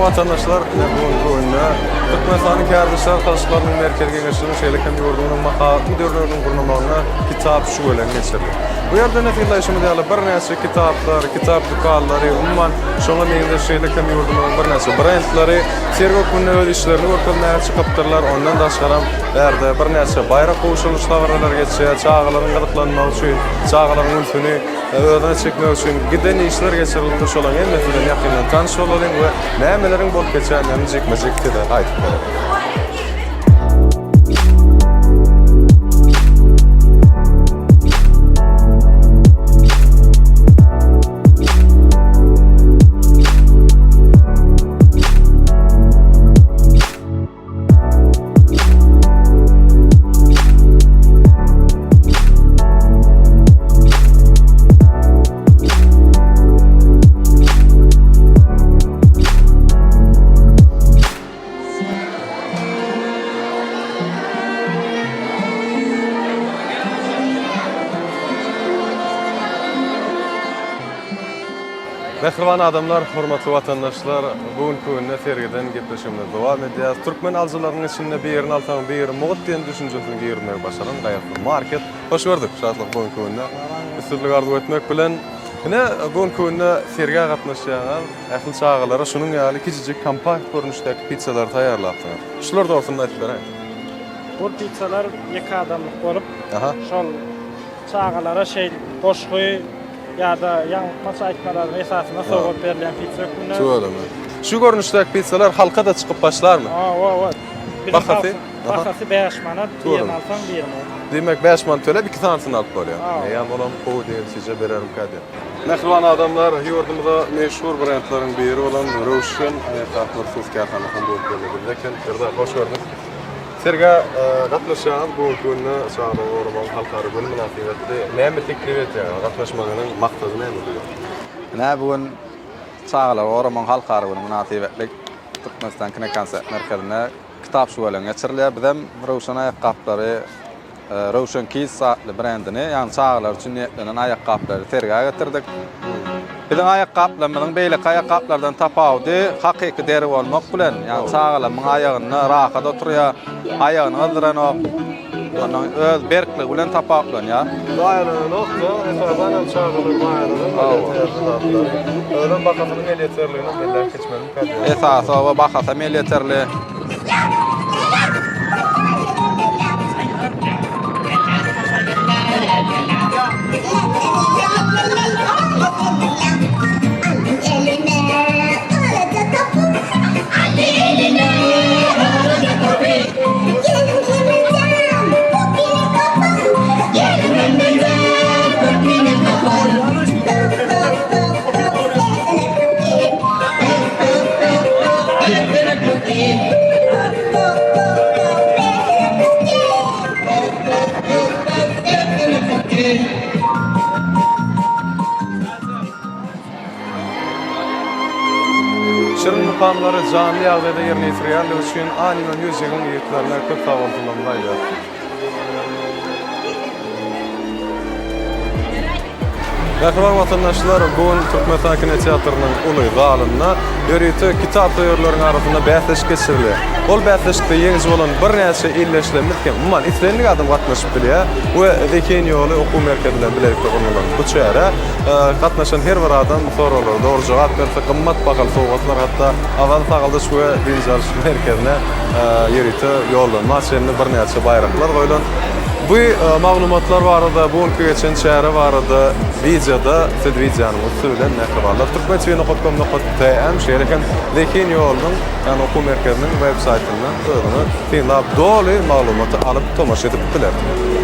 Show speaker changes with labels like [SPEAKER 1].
[SPEAKER 1] Watandaşlar, ine bu günki günde Türkmenistanyň Kärdeşler arkalaşyklarynyň Merkezi Geňeşiniň, şeýle hem ýurdumyzyň mahabat müdirliginiň gurnamagynda kitap şüweleňi geçirildi. Bu ýerde ine synlaýşymyz ýaly birnäçe kitaplar, kitap dükanlary, umuman şoňa meňzeş şeýle hem ýurdumyzyň birnäçe brendleri sergi hökmünde öz işlerini görkezmäge çykypdyrlar. Ondan daşgaram bärde birnäçe baýrak gowşurylyş dabaralary geçýär. Çagalaryň gyzyklanmagy üçin, çagalaryň ünsüni özüne çekmek üçin giden işler geçirilipdir. Şolaryň hemmesi bilen ýakyndan tanyş bolalyň we nämeleriň bolup geçendigini jikme-jik size aýdyp bererin. Mähriban adamlar, hormatly watandaşlar, bu günki günde sergiden gepleşigimizi dowam edýäris. Türkmen alyjylarynyň içinde birini alsaň, biri mugt diýen düşünjesini girizmegi başaran Gaýgysyz market. Hoş gördük, Şatlyk bu günki günde. Üstünlik arzuw etmek bilen, ine, bu günki günde sergä gatnaşýaňyz. Ähli çagalara şunuň ýaly kiçijik kompakt görnüşdäki pizzalary taýýarlapsyňyz. Şular dogrusynda aýdyp beräýiň.
[SPEAKER 2] Bu pizzalar ýeke adamlyk bolup, şol çagalara şeýdip goşgy ýa-da ýaňyltmaç aýtmalaryň esasynda sowgat berilýän pizza hökmünde.
[SPEAKER 1] Tüweleme. Şu görnüşdäki pizzalar halka-da çykyp başlarmy?
[SPEAKER 2] Hawa, hawa.
[SPEAKER 1] Bahasy?
[SPEAKER 2] Bahasy 5 manat, birini alsaň birini.
[SPEAKER 1] Diýmek 5 manat töläp 2 sanysyny alyp bolýar. Eýýäm olam gowy diýen berermikä diýen. Mähriban adamlar, ýurdumyza meşhur brendleriň biri bolan Röwşen aýakgaplar hususy kärhanasynyň bu günki günde bizde eken. Serdar, hoş gördük. Sergä gatnaşýaňyz bu günki günde Çagalygy goramagyň halkara güni mynasybetli näme teklip edýäňiz? Gatnaşmagynyň maksady näme bu gün?
[SPEAKER 3] Ine, bu gün Çagalary goramagyň halkara güni mynasybetli Türkmenistan kinokonsert merkezinde kitap şüweleňi geçirilýär. Bizem Röwşen aýakgaplary Röwşen Kids atly brendini, ýagny çagalar üçin niýetlenen aýakgaplary sergä getirdik. Biziň aýakgaplarymyzyň beýleki aýakgaplardan tapawudy hakyky deri bolmak bilen, ýagny çagalarymyň aýagynda rahat oturýar, aýagyny gyzdyranok. Ondan öz berkligi bilen tapawutlanýar.
[SPEAKER 1] Zaýalananok-da, esasan hem çagalar zaýalanan bolýar täze zatlar. Özem bahasynyň elýeterligini belläp geçmeli.
[SPEAKER 3] Esasy oba bahasam elýeterli.
[SPEAKER 1] Şirin mukamlary janly ýagdaýda ýerine ýetirýänligi üçin Anima Music-iň ýigitlerine köp sagbolsunlarymyzy aýdýarys. Mähriban watandaşlar, bu gün Türkmenistan kinoteatrynyň uly zalynda ýörite kitap söýerleriň arasynda bäsleşik geçirilýär. Ol bäsleşikde ýeňiji bolan birnäçe ildeşlerimiz hem, umuman, islendik adam gatnaşyp bilýär we Zehin ýoly okuw merkezi bilen bilelikde gurnalan bu çärä gatnaşan her bir adam soraglara dogry jogap berse, gymmat bahaly sowgatlar, hatda Awaza sagaldyş we dynç alyş merkezine ýörite ýollanma çenli birnäçe baýraklar goýlan. Bu maglumatlar barada, bu günki geçen çäre barada wideoda siz wideonyň üsti bilen mähribanlar turkmentv.com.tm şeýle hem Zehin ýolunyň ýagny okuw merkeziniň web saýtyndan özüňiz synlap doly maglumaty alyp tomaşa edip bilersiňiz.